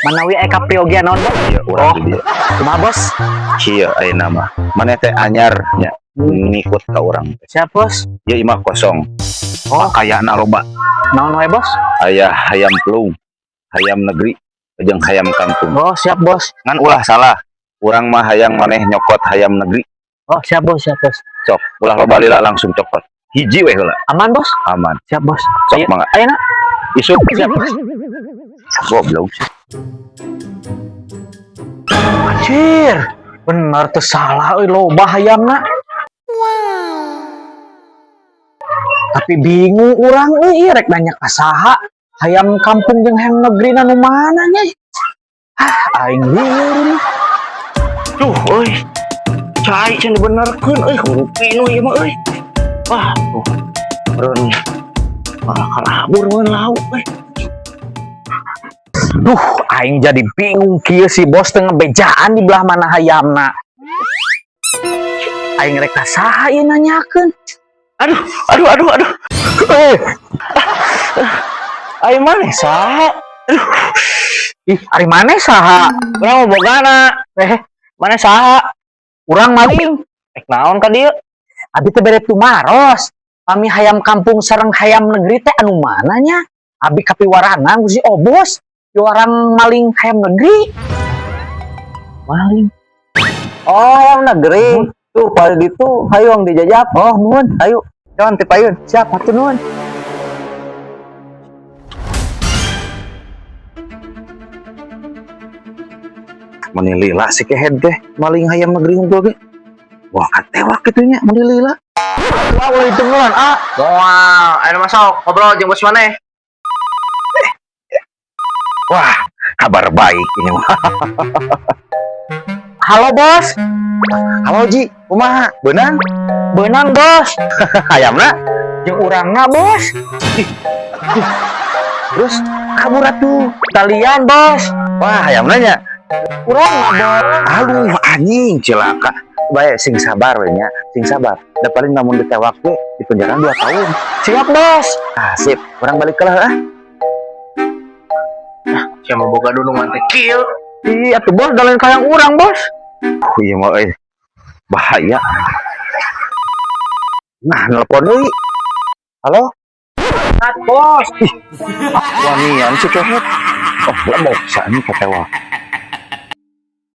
Manawi aya kaperyogian naon, Bos? Iya, urang Oh. di dieu. Kumaha, Bos? Kieu ayeuna mah. Maneh teh anyar nya, ngikut ka urang. Siap, Bos. Ieu imah kosong. Oh. Pakayana loba. Naon wae, Bos? Aya hayam pelung, hayam negeri, jeung hayam kampung. Oh, siap, Bos. Ngan ulah salah. Urang mah hayang maneh nyokot hayam negeri. Oh, siap, Bos, siap, Bos. Sok, ulah loba lila, langsung cokot. Hiji we heula. Aman, Bos? Aman. Siap, Bos. Sok Ayo. mangga. Ayo, nak. Isuk. Siap, Bos. Goblok sih. Anjir, bener tuh salah euy, loba hayamna. Tapi bingung urang euy, rek nanya ka saha? Hayam kampung jeung hayam negeri nu mana nya? Ah, aing lieur ini. Duh, euy. Cai can dibenerkeun euy, huruf pinuh ieu mah euy. Wah, tuh. Meureun malah kalabur meureun lauk euy. Duh, aing jadi bingung kieu, si bos teu ngebejaan di belah mana hayamna. Aing rek ka saha ieu nanyakeun? Aduh, aduh, aduh, aduh. Eh, Aing maneh saha? Aduh, ih, ari maneh saha? Urang mah bogana. Eh, Maneh saha? Urang maling. Rek naon ka dieu? Abi teh bade tumaros. Pami hayam kampung sareng hayam negeri teh anu mana nya? Abi kapiwarangan ku si Obos. Piwarang maling hayam negeri. Maling. Oh, hayam negeri. Tuh, paling ditu hayang dijajap. Oh, nuhun. Ayo, jangan ti payun. Siap, hatur nuhun. Meni lila si kehed teh maling hayam negeri hungkul ge. Wah, katewak kitu nya meni lila. Wah, ulah ditungguan, ah. Moal, ayo masuk ngobrol jeung bos maneh. Wah, kabar baik ini mah. Halo, Bos. Halo Ji, kumaha? Beunang? Beunang, Bos. Hayamna? Jeung urangna, Bos. Terus kabur atuh. Kalian, Bos. Wah, hayamna nya. Urangna, Bos. Aduh, anjing celaka. Baik, sing sabar we nya, sing sabar. Da paling lamun ditewak we di penjara 2 tahun. Siap, Bos. Ah, sip. Urang balik ke lah ah. Siapa boga dunungan teh kieu? Iya tuh, Bos, da lain hayam urang, Bos. Oh, iya mah euy. Bahaya. Nah, nelpon deui. Halo? Mat, Bos. Wanian si kehed. Oh, lemok ini ketewak.